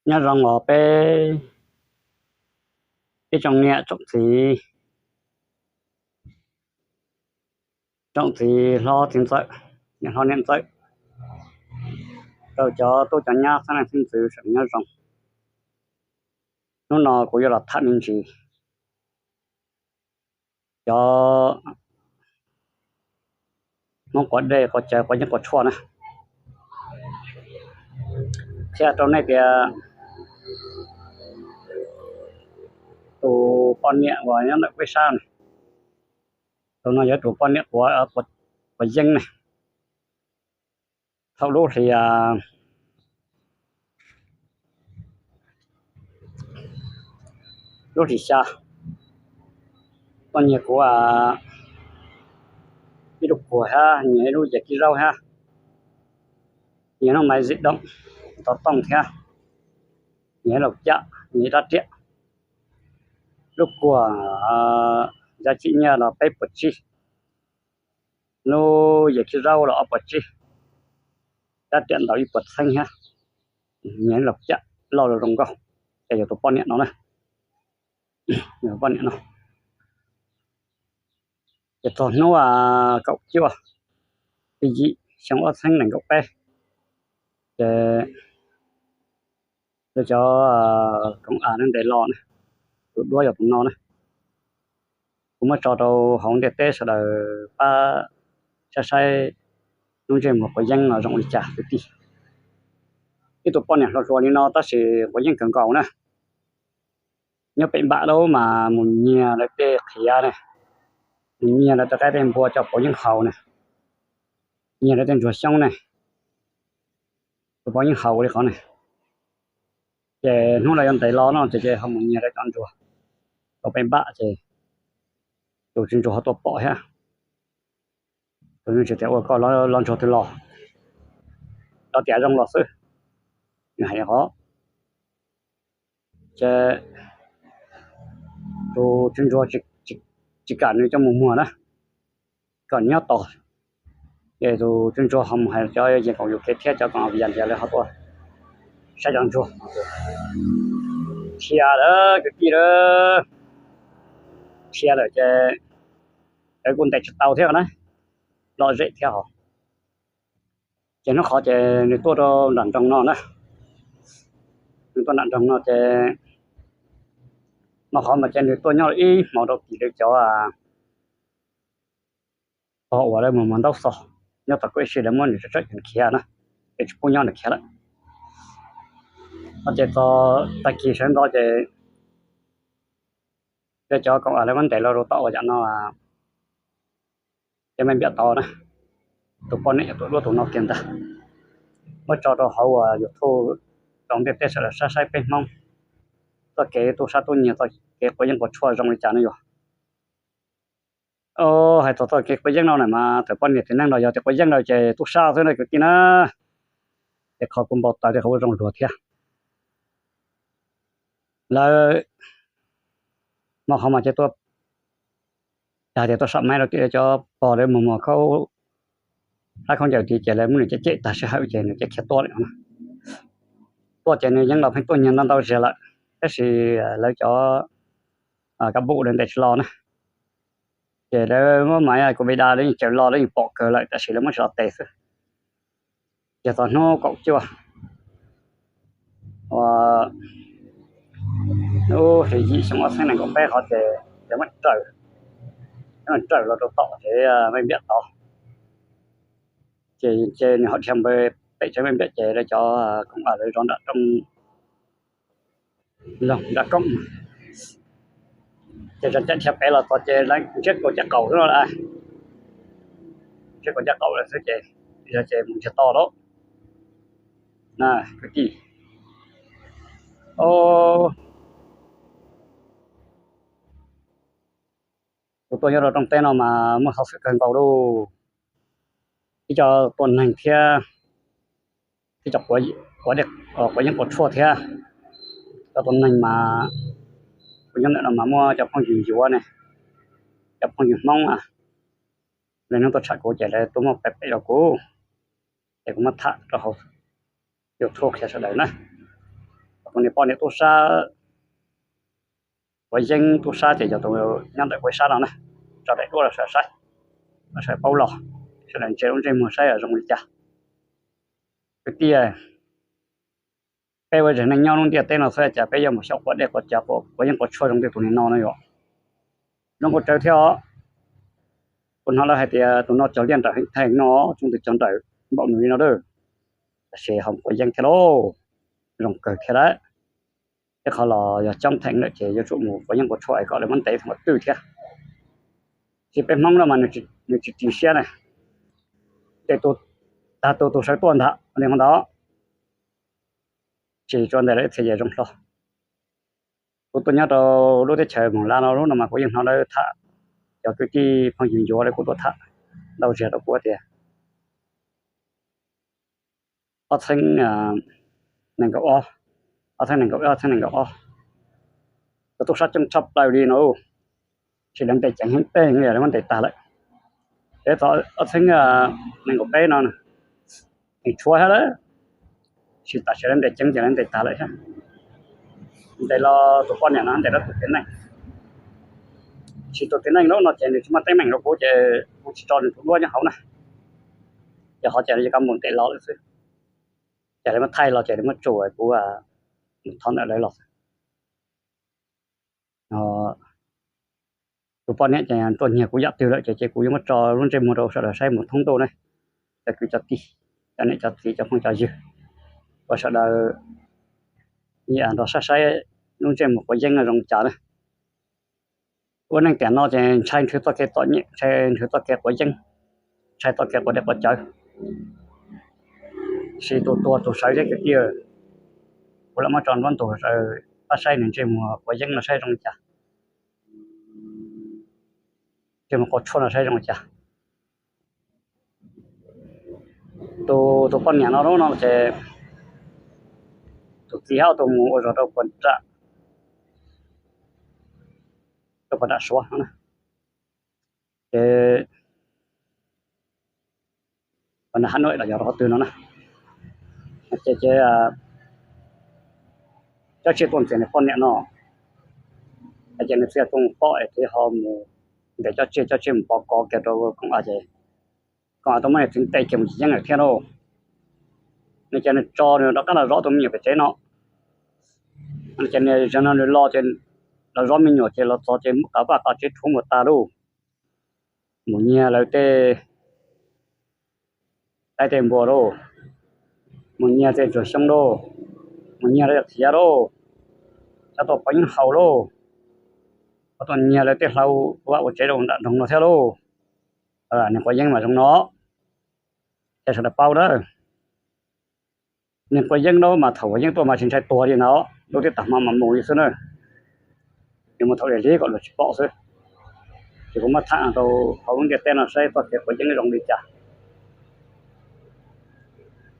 Nyob zoo os peb ib tsoom niam tsoom txiv, tsoom txiv hlob txiv ntxawm, niam hlob niam ntxawm, rau cov tub cov nyab xeeb leej xeeb ntxwv sawv daws nyob zoo. Hnub no kuv yuav los tham me ntsis cov Hmoob quav dej quav cawv quav yeeb quav tshuaj na, qhia rau nej tias tus poj niam uas nyob ntawm peb sab ne, tus no yog tus poj niam quav yeeb ne. Thaum lub hli, lub hlis xya, tuaj nyiag kuv ib lub kuag thiab nyiag ib lub yam kib zaub thiab, nyiag lub maiv zim doom, xov tooj thiab, nyiag ib laus caj, nyiag ib rab riam. Lub kuag, yam kib nyiaj los peb puas tsib, lub yam kib zaub los ob puas tsib, rab riam ntaus ib puas txheeb thiab, nyiag ib laus caj loj zoo nkauj. Ces yog tus poj niam no na, poj niam no. Ces txog hnub kaum cuaj, hli yim, xyoo ob txhiab nees nkaum peb, ces lawv cov koom av ntev los na, tus duab yog tus no na. Kuv muab tso rau hauv ntiaj teb sawv daws pab saib saib lub ntsej muag quav yeeb no zoo li cas kwv tij. Ib tug poj niam hluas hluas li no tab sis quav yeeb kawg nkaus na. Nyob pem npam lawm mas mus nyiag lawv tej qhiav ne, mus nyiag lawv tej qaib tej npua coj pauv yeeb haus ne, nyiag lawv tej ntsuag xyoob ne, pauv yeeb haus li qhov ne. Ces hnub lawv yuav ntev los no ces ho mus nyiag lawv cov ntsuag rau pem npam ces tus tswv ntsuag ho tuaj pom thiab. Tus tswv ntsuag tias ua koj los ntsuag twg los, los tias zoo los xwb, nws hais li qhov. Ces tus tswv ntsuag tsis kam nws coj mus muag na, kom nyob tos. Ces tus tswv ntsuag ho mus hais cov yawg koom yus kev thiab cov koom av yas tias lawv ho tuaj saib cov ntsuag. Dhia lawm kwv tij lawm, dhia lawm ces lawv kuj ntes tsis tau thiab na, lom zem thiab hos. Ces hnub qhov ces nws tuaj rau nram nroog no na, nws tuaj nram nroog no ces, no qhov mas ces nws tuaj nyob ib hmo rau tim lawv cov, uas lawv mus muag ntaub xov, nyob tom kuj ib si lawv muab nws tsawm tsawm ces nws khiav na, ces tsis pub nyob nws khiav lawm. No ces txog tag kis sawv ntxov ces lawv cov koom av lawv muab ntes los rau tom uas yam no, ces me npiam tod na, tus poj niam yog tus duab tus no kiag ntag. Muab tso rau hauv uas YouTube rau ntiaj teb sawv daws saib saib peb Hmoob txoj kev tub sab tub nyiag txoj kev quav yeeb quav tshuaj zoo li cas no yog. Hais txog txoj kev quav yeeb no na mas txawm poj niam txiv neej los yog tias quav yeeb lawm ces tub sab xwb na kwv tij na. Ces qhov kuv npau taws li qhov ua zoo luag thiab. Lawv hmo qhov mas ces tuaj, yog tias tuaj sam maiv rau tim lawv cov pog lawv mus muag khaub hlab khaub ncaws tid ces lawv muab nws cem cem tag sij hawm ces nws cia khiav tuaj lawm no. Tuaj ces nws yeej los pheej tuaj nyiag ntau ntau zaus lawm, tab sis lawv cov kab npum lawv ntes tsis los na. Ces lawv muab maiv kuv vi da lawv yeej caws los lawv yeej pom kawg lawm tab sis lawv muab tsis los tes xwb. Ces txog hnub kaum cuaj uas lub hli yim xyoo ob txhiab nees nkaum peb qhov ces lawv muab raws, lawv muab raws los rau tom tsev me npiam tod. Ces ces nws ho dhia npawg pem tsev me npiam ces lawv cov koom av lawv zov nram rooj, zov nram koom. Ces tseem caij dhia pem los txog ces lawv ntsiab kaus caj qaum xwb no, ntsiab kaus caj qaum lawm xwb ces yog ces mus ntsiag to lawm na kwv tij. Kuv tuaj nyob rau rooj teb no mas muaj xov xwm kawg nkaus lauj. Ib co tua neeg thiab, ib co quav yeeb quav tshuaj thiab. Cov tua neeg mas kuv nyob ntawm no mas muaj cov phooj ywg yuav ne, cov phooj ywg Hmoob a, lawv hnub tuaj tsham kuv ces lawv tuaj muab pem pem rau kuv, ces kuv muab tham rau hauv YouTube qhia sawv daws na. tus niam poj niam tub sab, quav yeeb tub sab ces yog tus nyob ntawm kuv sab no na, tso daim duab los sawv saib, los sawv paub los, sawv daws ntsia lub ntsej muag saib zoo li cas. Kwv tij, peb ua tsev neeg nyob lub ntiaj teb no xwb cas peb yuav mus xyaum quav dej quav cawv, quav yeeb quav tshuaj zoo li tus niag no no yom. Zoo nkauj tsawv thiab os. Kuv hnov lawv hais tias tus no cog liaj nrawm heev no, tsoo tus cog nrawm npaum nws li no lawm, tab sis ho quav yeeb thiab lauj, zoo kawg thiab lawm. Tej qhov los yog coob theem lawm ces yuav tsum mus quav yeeb quav tshuaj es kom lawv muab ntes kom twj thiab. Tsis, peb Hmoob no mas nws tsis ris siab na, ces tag tus tus sawv tuaj ntag li ntawd. Tsis tsuas ntawd lawm, ib txhia ces zoo hlo. Kuv tuaj nyob rau lub teb chaws Moos Las no, lub no mas kuv yeej hnov lawv tham, cov kwv tij phooj ywg ncuav lawv kuj tuaj tham ntau zog rau kuv tias ob txhiab nees nkaum ob, ob txhiab nees nkaum ib, ob txhiab nees nkaum ob, cov tub sab coob tshaj plaws li no, tsis, lawv ntes ceev heev, tej lawv muab ntes tag lawm. Ces txog ob txhiab nees nkaum peb no, nws tshuav thiab lawm, tsis, tam sim lawv ntes ceev ces lawv ntes tag lawm thiab. Ntes los tus poj niam no ntes los tus txiv neej, tsis, tus txiv neej lub no ces nws tsis muaj teeb meem rau kuv ces kuv tsis tso nws tus duab nyob hauv na, ces qhov ces lawv yuav kab mus ntes los lawm xwb. Ces lawv muab thaij los ces lawv muab tsuam kuv mus thov ntawm lawv los xwb. Tus poj niam ces tuaj nyiag kuv yam twg lawm ces, ces kuv yuav muab tso lub ntsej muag rau sawv daws saib mus thoob ntuj ne, cov kwv cov tij, cov niam cov txiv, cov phooj cov ywg, uas sawv daws nrog saib saib lub ntsej muag quav yeeb zoo li cas na. Ua neej tiam no ces ntshai nrhiav txoj kev txom nyem, ntshai nrhiav txoj kev quav yeeb, ntshai txoj kev quav dej quav cawv. Tab sis tus tuag tus sawv thiab kwv tij, kuv lam muab tso nruab ntug rau pab saib nws ntsej muag quav yeeb no saib zoo li cas, ntsej muag quav tshuaj no saib zoo li cas. Tus, tus poj niam no lub no ces tus txiv hab tus mus ua zog rau puag nram, rau puag nram Suav no na. Ces puag nram Hav Nuam los yog rau qhov twg no na. Ces, ces Cob Tsiaj tuaj ntxias nws poj niam no, ces nws txiv tuaj mus pom es thiaj ho mus ntes Cob Tsiaj, Cob Tsiaj mus pov kov kiag rau Koos Av ces Koos Av tuaj muab nws txiv ntes kiag mus yeeb lawm thiab lauj. Nws ces nws tso nws rov qab los zov tus me nyuam pem tsev no. Ces nws zaum no nws los ces los zov me nyuam ces los txog ces muab qav vaj qav tsev rhuav mus tas lauj. Mus nyiag lawv tej qaib tej npua lauj, mus nyiag tej ntsuag xyoob lauj, mus nyiag lawv cov txiav lauj, coj tuaj pov yeeb haus lauj, coj tuaj nyiag lawv tej hlau vaj ua tsev rau nram nroog no thiab lauj. Niag quav yeeb mas zoo no, ces sawv daws paub na. Niag quav yeeb no mas thaum quav yeeb tuaj mas tsis ntshai tuag li ntawd, lub teb tag hmo mas mus li xwb na. Nws mus thaum lig lig kom luag tsis pom xwb. Ces kuv muab tham rau hauv lub ntiaj teb no saib txoj kev quav yeeb zoo li cas,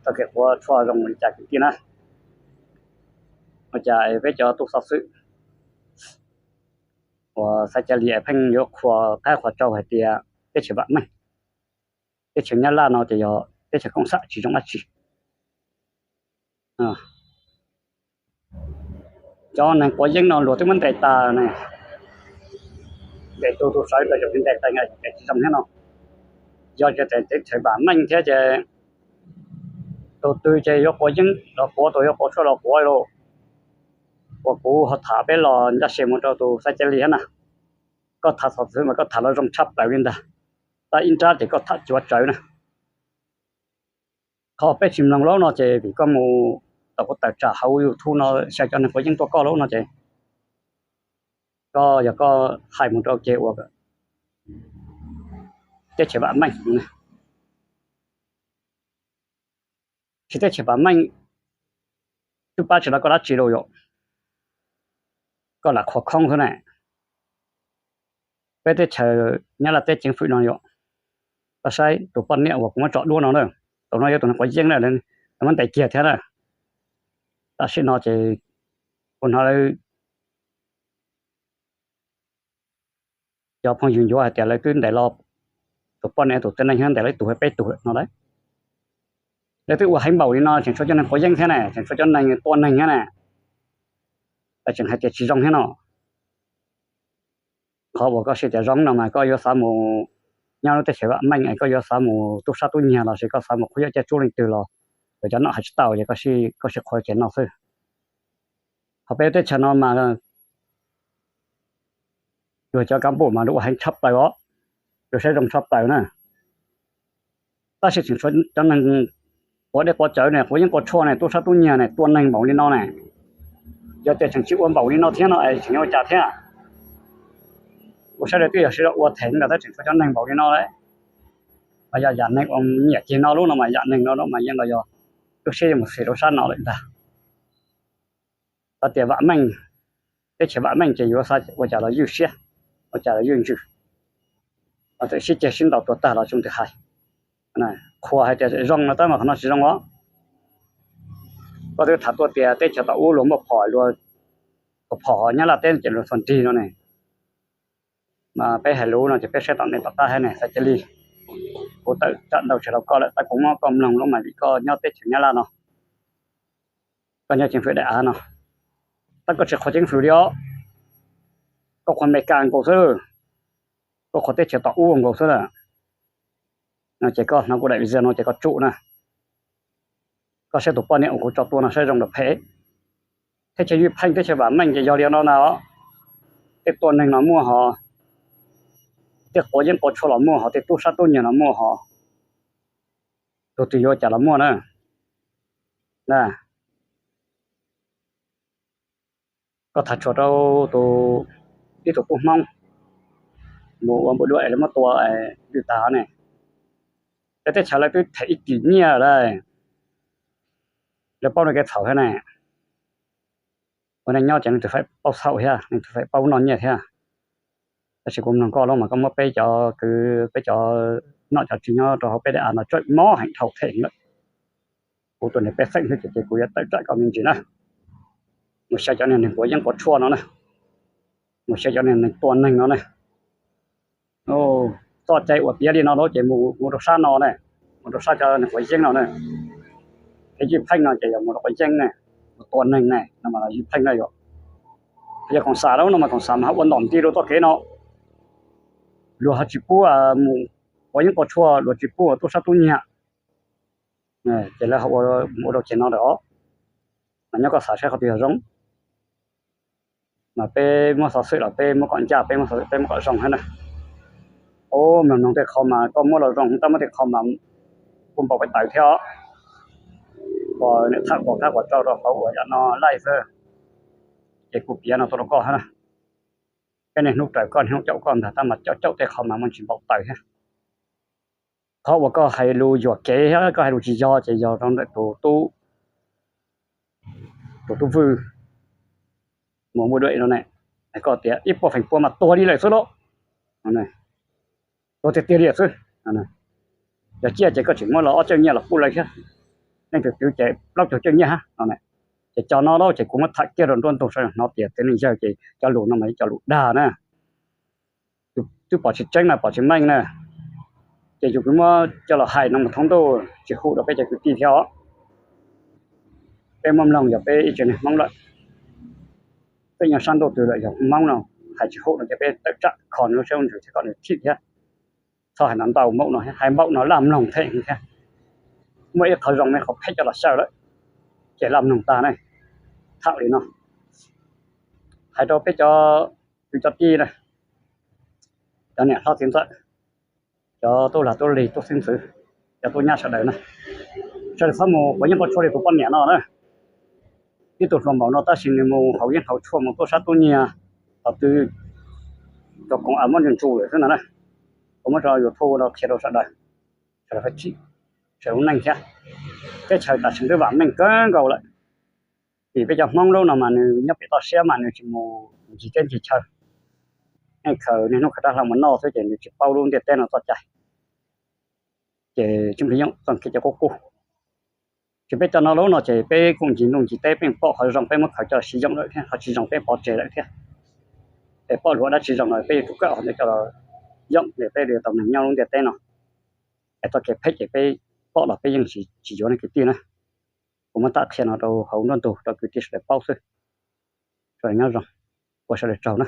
txoj kev quav tshuaj zoo li cas kwv tij na. Ua cas peb cov tub xov xwm uas Xaiv Cia Li pheej yuav qhuas qab qhuas tsau hais tias teb chaws vam meej, teb chaws Nyab Laj no ces yog teb chaws koom xam tsis zoo dab tsi. Cov neeg quav yeeb no luag twb muab ntes tas ne, ntes tus tus sawv rau zaum ntes tas ntes tsis zoo thiab no. Yog ces teb chaws vam meej thiab ces tus twg ces yuav quav yeeb los quav, tus yuav quav tshuaj los quav lauj. Uas kuv ho tham peb los ncaj se mus rau tus Xaiv Cia Li thiab na. Koj tham xov xwm mas koj tham los zoo tshaj plaws li ntag, tab ib nrab ces koj tham cuav tsawv na. Qhov peb tsis mloog lawm no ces vim koj mus tau kuv tawm tsam hauv YouTube no xyaw cov neeg quav yeeb tuaj koj lawm no ces koj yog koj hais mus rau kev ua teb chaws vam meej. Tsis, teb chaws vam meej twb pab tsis tau koj dab tsi lauj yom, koj lam qhuas khoob xwb na. Peb teb chaws Nyab Laj teb ceev fwm no yom, koj saib tus poj niam uas kuv muab tso duab no na, tus no yog tus neeg quav yeeb na, lawv muab ntes kiag thiab na. Tam sim no ces kuv hnov lawv cov phooj ywg ncuav hais tias lawv twb ntes los tus poj niam tus txiv neej thiab ntes los ib tug peb tug lawm no lawm. Lawv twb ua heev npaum li no tseem tshuav cov neeg quav yeeb thiab na, tseem tshuav cov neeg tua neeg thiab na. es tseem hais tias tsis zoo thiab no. Qhov uas koj sim tias zoo no mas koj yuav xav mus nyob lub teb chaws vam meej es koj yuav xav mus tub sab tub nyiag los sis koj xav mus qhuab yaj caij tsuab leej twg los, cov noj hais tsis tau ces koj sim qhuav ces no xwb. Ho peb teb chaws no mas luag cov kav npum mas luag ua heev tshaj plaws os, luag saib zoo tshaj plaws na. Tab sis tseem tshuav cov neeg quav dej quav cawv ne, quav yeeb quav tshuaj ne, tub sab tub nyiag ne, tua neeg npaum li no ne. Yog tias tseem tsis ua npaum li no thiab no es tseem yuav ua cas thiab? Ua saib daws twb yog sib zog ua theem ntawd tab tseem tshuav cov neeg npaum li no lawm. Mas yog yam neeg uas nyiam ceg no lub no mas yam neeg no mas yeej los yog lub siab yuav mus xis rau sab no lawm ntag. Xav tias vam meej, teb chaws vam meej ces yuav xav ua cas los ywj siab, ua cas los ywj ntsws, txawm sib ceg sib ntaus tuag tag los tsis muaj tus hais. Qhuas hais tias zoo no tab mas qhov no tsis zoo os. Koj twb tham tuaj tias teb chaws tom ub luag muaj phom, luag tus phom Nyab Laj teb ces luag txog nrig no ne. Mas peb hais lus no ces peb saib tom nej tom qab thiab ne, xav cia li. Kuv tawm tsam ntau tsis laus koj lawm tab kuv muab koj mloog lub mas vim koj nyob teb chaws Nyab Laj no, koj nyob ceev fwm daim av no, tab koj tsis qhuas ceev fwm li os. Koj qhuas Amelikas nkaus xwb, koj qhuas teb chaws tom ub nkaus xwb lawm. Ces koj hnov kuv daim video no ces koj tsum na. Koj saib tus poj niam uas kuv tso tuaj no saib zoo los phem. Teb chaws ywj pheej teb chaws vam meej ces yog li no na. Tej tua neeg los muaj hos, tej quav yeeb quav tshuaj los muaj hos, tej tub sab tub nyiag los muaj hos, tus twg yuav cas los muaj na. Koj tham tshua rau tus, ib tug tub Hmoob mus ua npua dua es lawv muab tua lwj tag ne. Lawv teb chaws lawv twb them ib kis nyiaj lawm, lawv paub nej kev txhaum thiab ne. Ua neej nyob ces leej twg faib paub txhaum thiab, leej twg faib paub noj nyiaj thiab. Tab sis kuv mloog koj lub mas koj muab peb cov kwv peb cov noj cov tswv nyob rau hauv peb daim av no tsawm mob heev dhau them lawm. Kuv tus niag pej xeem xwb ces kuv yuav tawm tsam koj me ntsis na. Mus xyaw cov niag neeg quav yeeb quav tshuaj no na, mus xyaw cov niag neeg tua neeg no na. Txoj cai uas piav li no lawm ces mus rau sab no ne, mus rau sab cov neeg quav yeeb no na. Kev ywj pheej no ces yog mus rau quav yeeb ne, mus tua neeg ne no mas yog ywj pheej na yom. Yog koom xas lawm no mas koom xas mas ho ua ntom nti rau txoj kev no. Luag ho tsis pub mus quav yeeb quav tshuaj, luag tsis pub mus tub sab tub nyiag, ces lawv ho ua rau ceg no lawm os. Mas nyob koj xav saib qhov twg yog zoo. Mas peb muab xov xwm los peb muab kom ncaj, peb muab xov xwm peb muab kom zoo thiab na. Ub, mloog mloog tej qho mas koj muab los zoo, tab muab tej qho mas kuj npau peb tawv thiab os. Uas niam tham quas kab quas tsau rau hauv uas yam no laij xwb, ces kuv piav no tuaj rau koj thiab na. Peb niaj hnub raws koj niaj hnub caum koj ntag, tab mas caum caum tej qho mas muaj ntsis npau taws thiab. Qhov uas koj hais lus yuam kev thiab koj hais lus tsis yog ces yog rau ntawm tus tub, tus tub Vwj mus npua dua no ne, koj tias ib puas feem pua mas tuag li lawm xwb lauj. Tuag tiag tiag li xwb. Yog ciaj ces koj tseem muab los ob cawj nyiaj los pub lawv thiab, leej twg twv ces plaub caug cawj nyiaj hab no. Ces cov no lauj ces kuv muab tham kiag rau nruab ntug sawv daws hnov tias txiv neej yawg ces cov lus no mas cov lus dag na. Twb pom tsis tseeb na, pom tsis meej na, ces yus kuj muab coj los hais no mus thoob ntuj tsis hum rau peb cov kwv tij thiab os. Peb muab mloog yog peb ib tsev neeg Hmoob lawm, peb nyob sab ntuj twg lawm yog Hmoob no, hais tsis hum no ces peb tawm tsam kho nws lub siab lub ntsws thiab kom nws thim thiab. Txhob hais no ntau npaum no, hais npaum no laj mloog them thiab. Muaj ib qho zoo me qhov phem coj los xyaw lawm, ces laj mloog tag ne. Thaum li no hais rau peb cov kwv cov tij na, cov niam hlob txiv ntxawm, cov tub lag tub lig tub xeeb ntxwv, cov tub nyab sawv daws na, sawv daws txhob mus quav yeeb quav tshuaj li tus poj niam no na. Ib tug hluas npaum no tab sis nws mus haus yeeb haus tshuaj mus tub sab tub nyiag, thaum twg cov koom av muab ntsws ntsus lawm xwb no na. Kuv muab rau YouTube no qhia rau sawv daws, sawv daws, sawv daws lub neej thiab. Teb chaws tam sim twb vam meej kawg nkaus lawm. Vim peb cov Hmoob lub no mas nws nyob pem toj siab mas nws tsis mus ncig teb ncig chaw, yeej khaws niaj hnub khaws rab hlau mus noj xwb ces nws tsis paub lub ntiaj teb no txoj cai. Ces tsis pheej yooj txoj kev cov qub qub. Ces peb cov no lub no ces peb kuj ncig ntuj ncig teb peb pom qhov zoo peb muab khaws coj siv yooj lawm thiab, qhov tsis zoo peb pov tseg lawm thiab. Es pom luag dab tsi zoo no peb yuav tsum kawm qhov ntawd coj los yooj es peb li tau neeg nyob lub ntiaj teb no. Es txoj kev phem ces peb pom los peb yeej tsis yuav ne kwv tij na. Kuv muab tham qhia no rau hauv nruab ntug rau kwv tij sawv daws paub xwb. Nyob zoo, ua sawv daws tsaug na.